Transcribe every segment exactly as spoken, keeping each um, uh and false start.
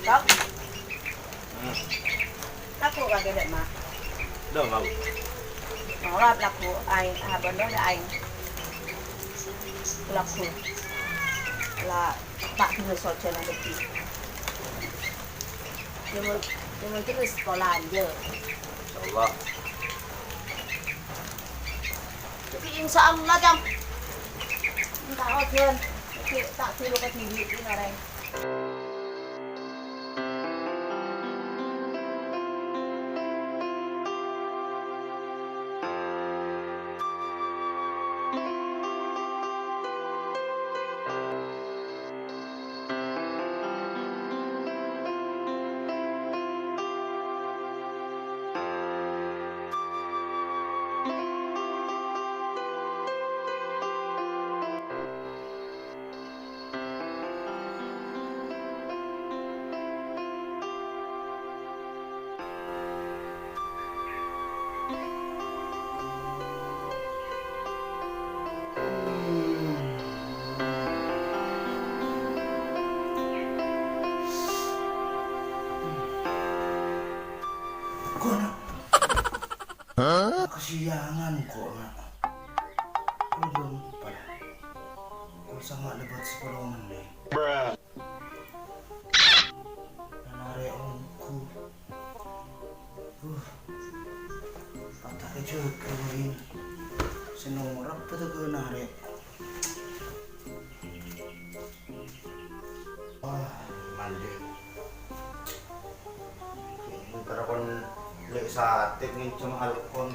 Kok? Hmm. Lagghu' kakè dâ' emma'. Dâ' emma'. Ora lagghu' aèng, abâ' dâ' aèng. Lagghu'. La, ta' dulu soja nang dâggi'. Nyamon, nyamon terus sekolah aja. Insyaallah. Tapi insyaallah, Cang. Entah ojan. Tapi tak dulu ke diri, ini orang. Kona. Hah? Kasiangan kok, Nak. Lu belum lupa ya? Kok sama lebat sepuluh menit. Nanare onggu. Uh. Patake jaga, Win. Senorak betul ke nare. Wah, mandi. Entar kon le' sate nginjem alkon.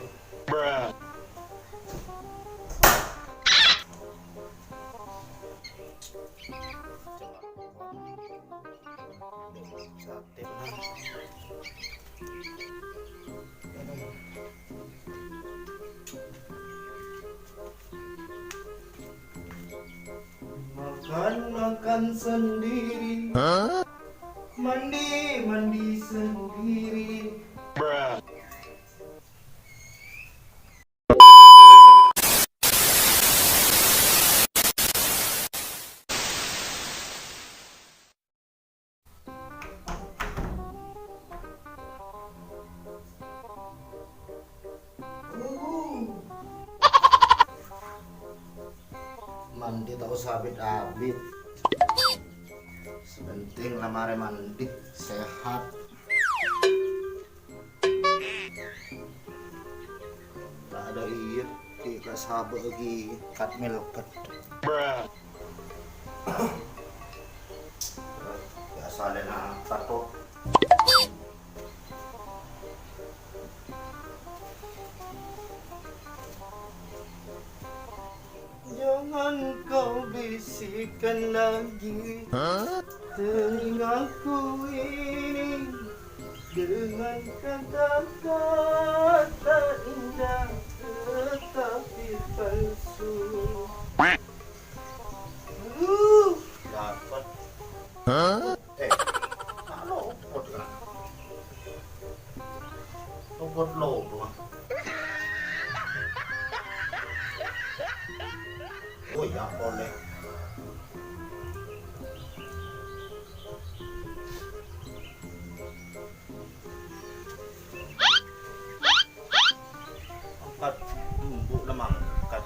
Sate, Bang. Makan, makan sendiri. Hah? Mandi, mandi sendiri. Mandi ta' osa abit-abit. Sè pentèng la marè mandi, sehat. Tadâ' iyâ, ghi' kasabâ' ghi' kat-melkat. Biasa lèna tato. Jangan kau bisikan lagi telingaku ini dengan kata-kata indah tetapi palsu. Aduh, dapet. Eh, ta' lopot, Kak. Lopot-lopot. Oh, iyâ, polè. Angkat, embu' la mangkat.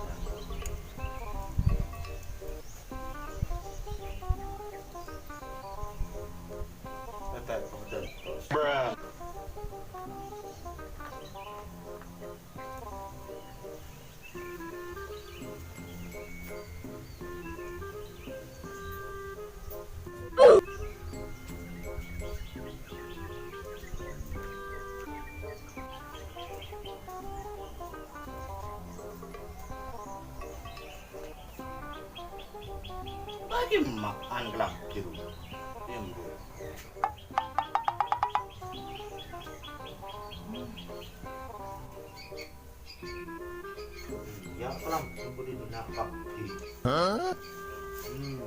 Kata, oh, dan terus. Bâgi ma'an kalambhi, Ru. Iyâ, Ru. Iyâ, kalambhi bâdâ è dinna' kabbhi. Hah? Hmm.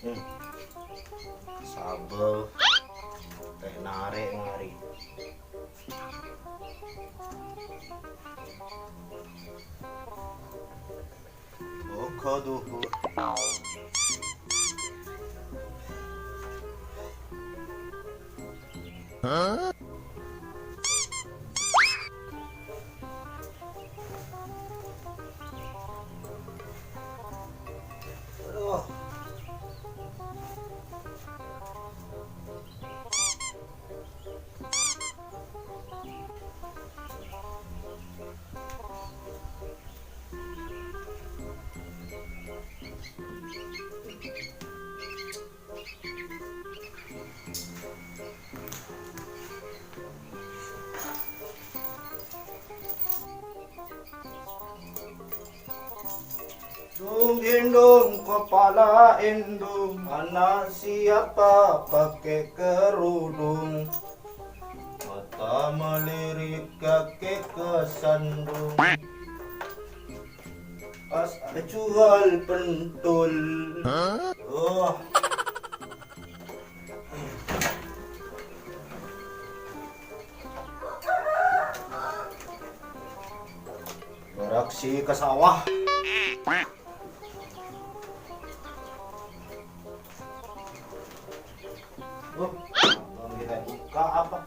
Hmm. Sabâ. Tè narè' ngarè. Bâkto dhuhur. Aduh. Dung-indung kepala indung, anak siapa pakai kerudung? Mata melirik, kaki kesandung. Pas jual pentul. Oh. Beraksi ke sawah. Oh, belum kita buka apa?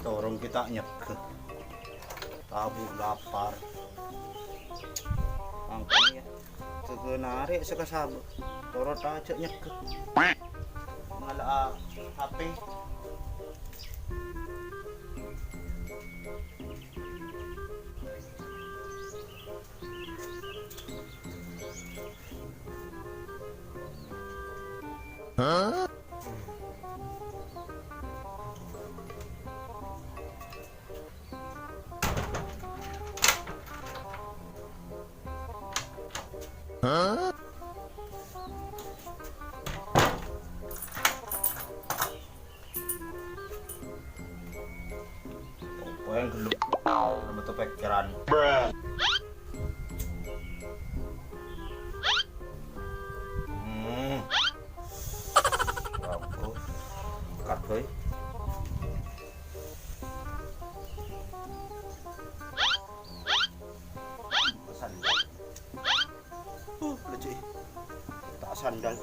Torong kita nyegah. Tabu lapar. Mangkanya. Tege narek saka sabuk. Toro taja nyegah. Ngala H P. Kowe geluk, metu pikiran. Hmm. Bagus. Kat, boy. Sandal. Uh, lecek. Tak sandal.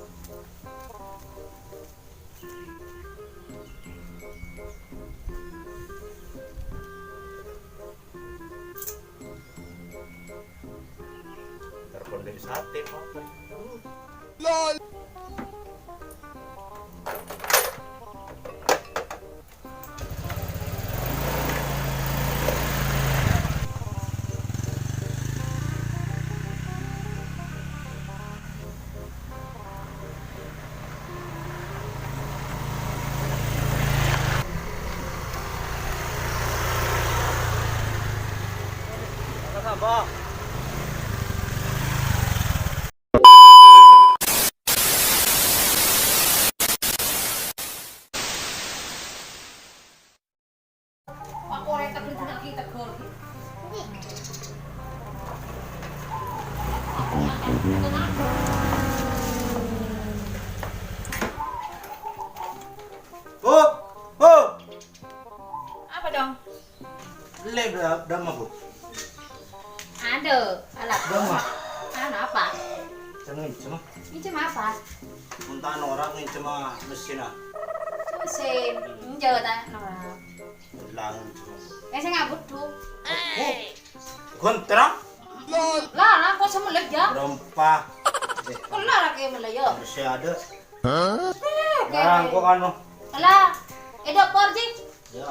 Terkondek sate, Pak. Lol. Hop! Hop! Apa dong? Lè, da-, damma, Bu. Ada, alat. Damma. Anu apa? Cengeng, cema. Ini cuma apa? Mun ta' nora' nginjhâma messinna. Mesin. Enjâ' ta' nora'. Lang. Eh, sè ngabut, Bu. Oh. Gontra? Lah, lah, kok semua lega? Berempa. Eh, kok lah lagi mulai, yo? Masih ada. Eh, oke. Nah, kok anu? Lah, edok por, Ji. Ya.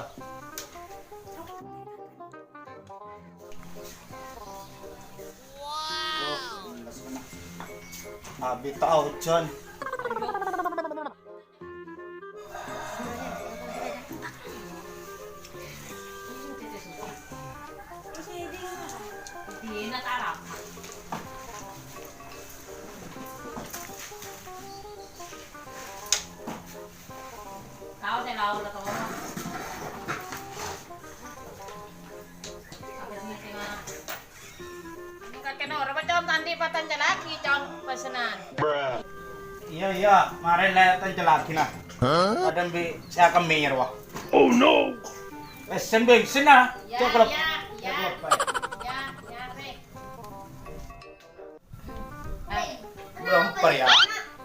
Abit ta' ojhân. Engko' kènè ora, Cong, ta' andi' pacancallaghi, Cong, pesenan. Iyâ, iyâ, marè la ècancallaghi, nah. Padâ bi' sè akemmè, rowa. Oh, no. Pèssèna bengsen, nah. Iyâ, iyâ, iyâ. Iyâ, iyâ, Rè. Bârâmpa, yâ?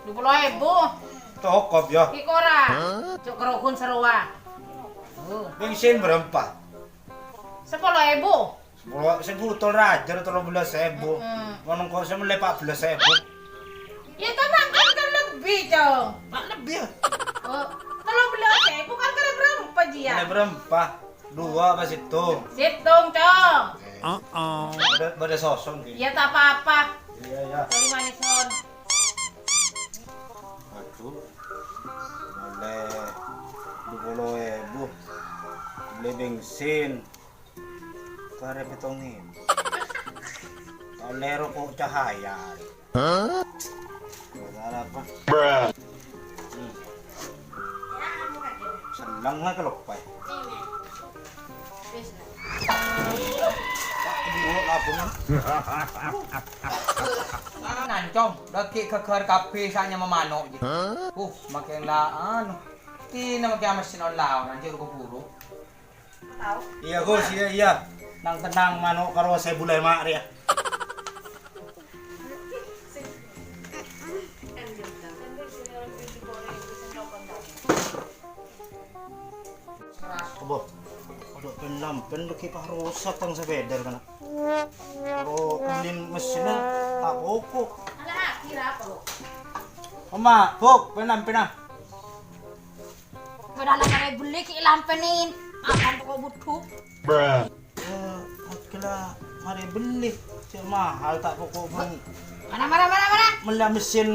Dua puluh èbu. Cokop, yâ. Kèng ora. Cok karoghun sarowa. Oh. Bengsen bârâmpa? Sapolo èbu. Sapolo, sè butol rajâ tello bellâs èbu. Mm-mm. Mon engko' sè mellè pa' bellâs èbu. Yâ, ta' mangkèn kan lebbi, Cong. Ma' lebbi, yâ? Oh, tello bellâs èbu kan kèra bârâmpa, jiyâ? Mellè bârâmpa? Duwâ' apa sèttong? Sèttong, Cong. Bâdâ, bâdâ soson, ghi. Yâ, ta' apa-apa. Iyâ, iyâ. Kali manison. Adhu. Mellè dua puluh èbu. Mellè bengsen. Karè pèttong èbu. Ollè roko' cahaya. Hah? Ora apa? Hmm. Senneng la kaloppaè. Nancong, dhâggi' ghâghâr kabbhi sè nyama mano', jhi. Uh, makèn la anu. Tina makèn amèssin on laon, anjir, buru. Iyâ, Gus, iyâ, iyâ. Nang-tennang mano' karo sèbu lèma' rèya. Apa? Kodhu pèn-lampèn lagi pas rosak tang sepeda kana. Karo ulin mesinnya tak pokok. Oma, Bok, pèn-lampèn, ah. Padahal marè bellè ghi' lampèn, apa pokok budhu. Eh, makkèla marè bellè, cè' mahal ta' pokok bân. Mana, mana, mana, mana? Mellè mesin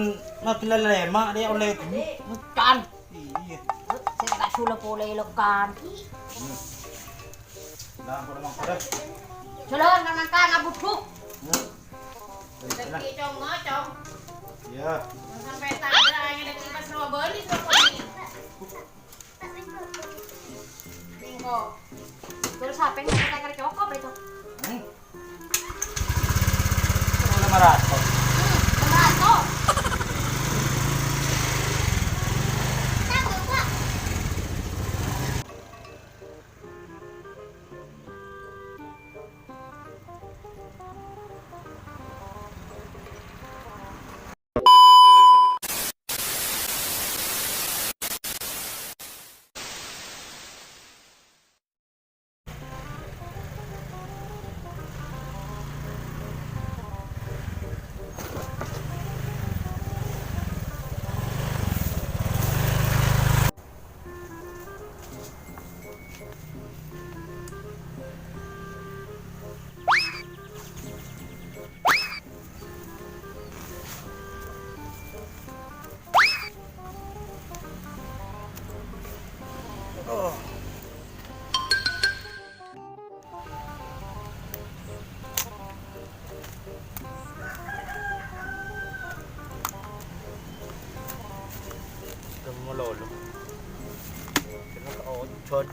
makkèla lèma' rè ollè ghâllu. Bukan. Iyâ. Sè ta' sula polè lo kan. Hmm. Nah, padâ mangkadâ. Jalan, nang nangka ngabudhu. Hmm. Rezeki cong-ngocong. Iyâ. Sampè' tadâ' angèn lagi pas rowa bâli sapa ni. Minggu. Terus H P nggak pakai cokop itu. Hmm. Lima ratus. Hmm, lima ratus. Malolo. Kena ka ojhân.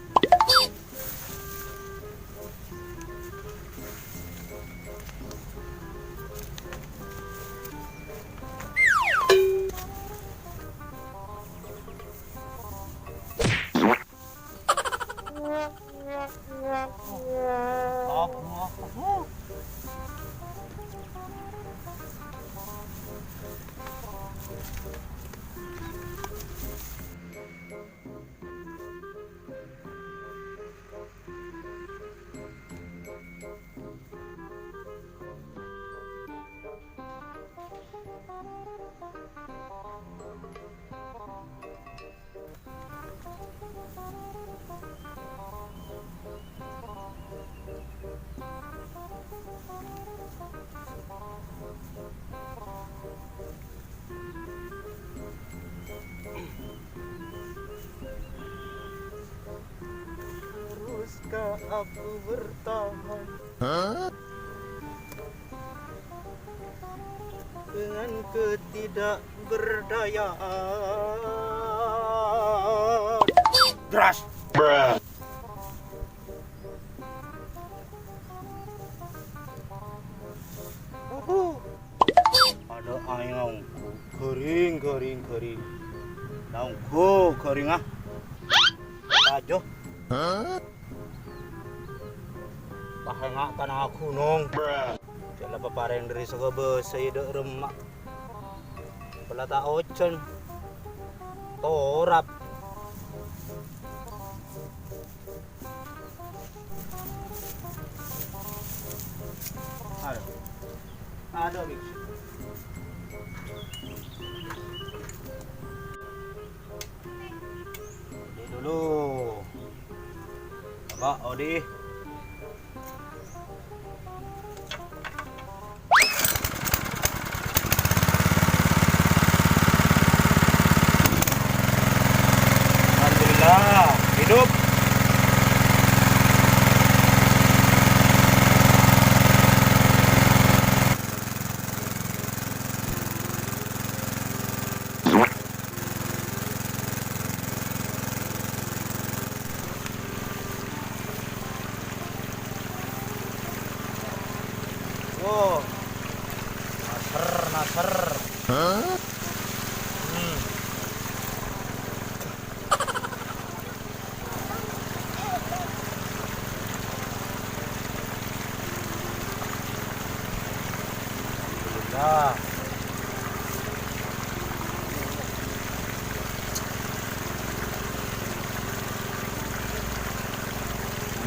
Ketika aku bertahan dengan ketidakberdayaan. Bruh. Adâ' aèng ongghu, ghâring, ghâring, ghâring. La ongghu ghâring, ah. Pajo. Pahengnga' kana' ghunong. Jhâ' la paparèng dhâri sogabâsa è dâ' remma. Pola ta' ojhân. Torap. Adâ'. Adâ', Bik. Odi' dulu. Coba, odi'. Alhamdulillah, hidup. Oh. Nasr, Nasr. Hmm. Alhamdulillah.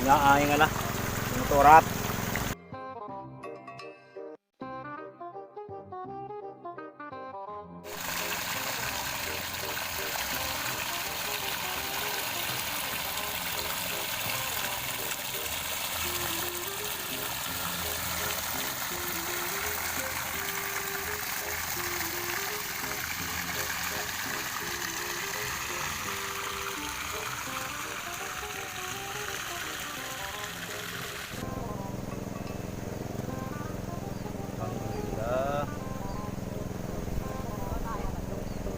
Nya aèng la, motorat. Alhamdulillah.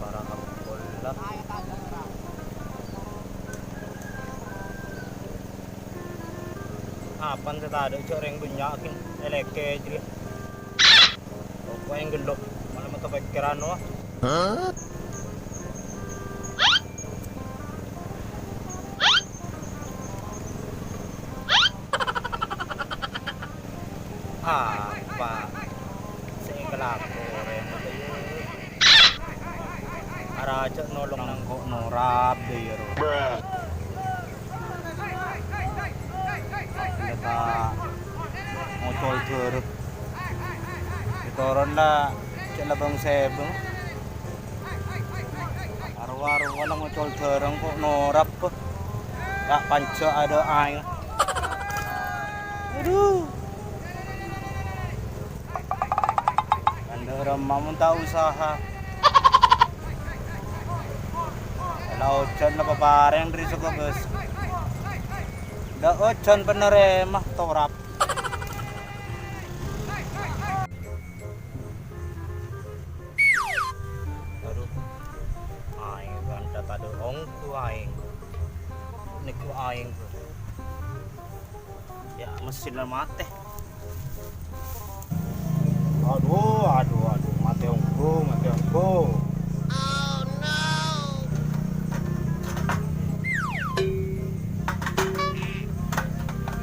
Para ampol lah. Apan sè tadâ' jhâ' rèng bânnya' ghi' èlèkè jârèya. Kok enggel lo, malah mata pikiran, wah. Apa sè èkalako orèng? Araja nolong nangko' norap dâ' iyâ, ro. Èngghi ta' ngocol dârâ. Ètoron la cè' la bâng-sèbâng. Aro-arowa la ngocol dârâ ko' norap, bâ. Ta' panjhâ adâ' aèng. Adhu. Kandhâ' remma mon ta' usaha. La ojhân la paparèng dhâri sogabâsa. La ojhân panarèma torap. Adhu. Aèng kantha tadâ' ongghu aèng. Nèko aèng. Ya, mesinna matè. Adhu, adhu, adhu, matè ongghu, matè ongghu.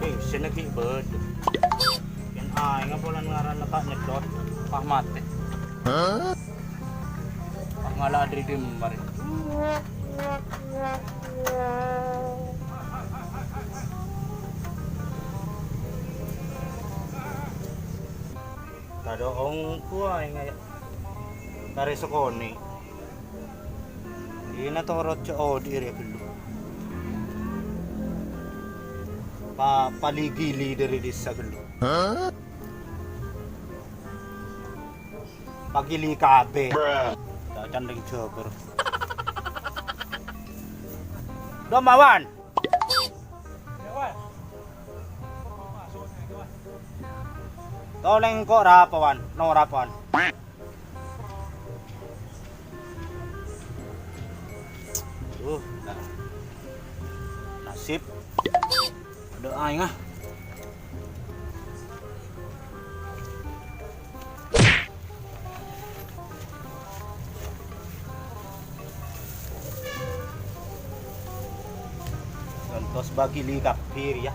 Eh, sèna ghi' bâdâ. Yèn aèngnga polana ngarana ta' nyedot, pas matè. Pas ngala' dhâri dimma rè. Tadâ' ongghu aèng, ya. Karè sakonè'. Ina torot jhâ' odi' rè ghâllu. Pa-, pali-ghili dhâri dhisa ghâllu. Pagili kabè. Ca-, candhing jhâbâr. Domawan. Domawan. Tolèng engko' rapa, Wan? Norapa, Wan? Uh, nasib. Adâ' aèng, ah. Contos bagi li kabbhi rèya.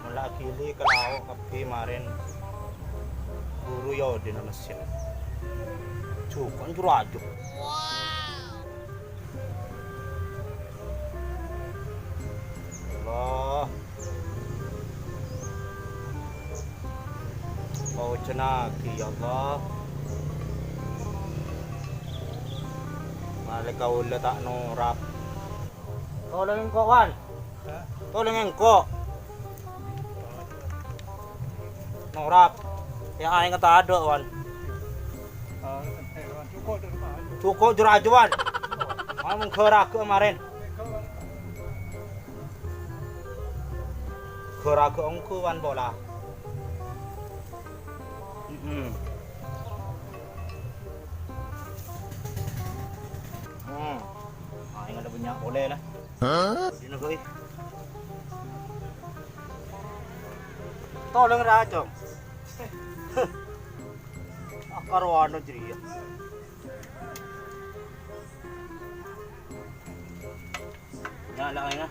Mola agili ka lao' kabbhi marèn buru yâ odina masjid. Jhuko' juru aju. Allah. Paojennaghi, ya Allah. Malè kaulâ ta' norap. Tolong engko', Wan. Tolong engko'. Norap. Ya, aèng ta' adâ', Wan. Jhuko' juru aju, Wan. Amun ghârâghâ marèn. Ghârâghâ ongghu, Wan, pola. Mm-mm. Hmm. Aèng adâ' bânnya' polè, la. Hah? Dina, Boy. Tolong ra, Cong. Akarowana jârèya. Nyala, ya.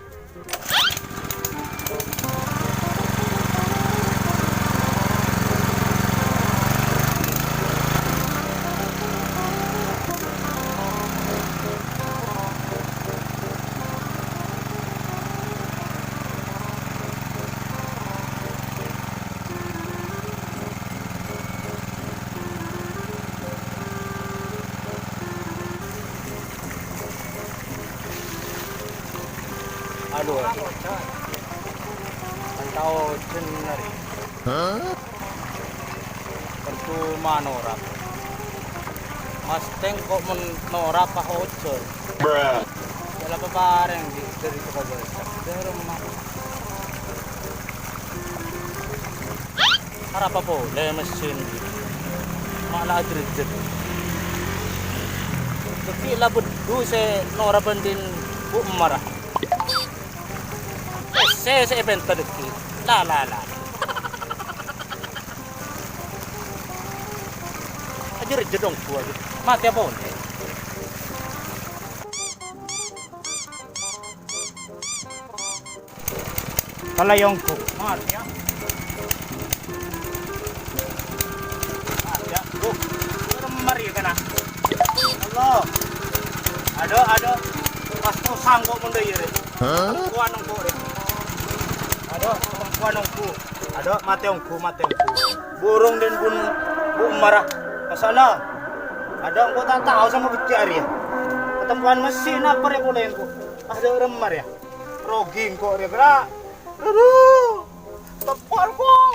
Adu, adu. Kan tao jennari. Hah? Percuma norap. Mastèng ko' mon norap pas ojhân. Bruh. Jhâ' la paparèng dâri sapa bâsa. Dâremma. Arapa polè mesin? Ma' la ajhâr-jhâr. Dhâggi' la beddhu sè norap bhândhin Bu' Emmara. Sè, sè èpènta dhâggi'. La, la, la. Ajhâr-jhâr dong, Bu'. Matèya polè. Kala yongko. Matèya. Matèya, Bu'. Remma rèya kana. Allah. Adâ', adâ'. Pas tosang ko' mon dâ' iyâ, rè. Hah? Perempuan ongghu, rè. Adâ', perempuan ongghu. Adâ', matè ongghu, matè ongghu. Burung dhin bun, Bu' Emmara. Masalah. Adâ', engko' ta' tao sama becca' rèya. Perempuan messè napa rè polè engko'. Adâ' remma rèya. Rogi engko' rèya, Bra. Aduh. Tepar, Bu'.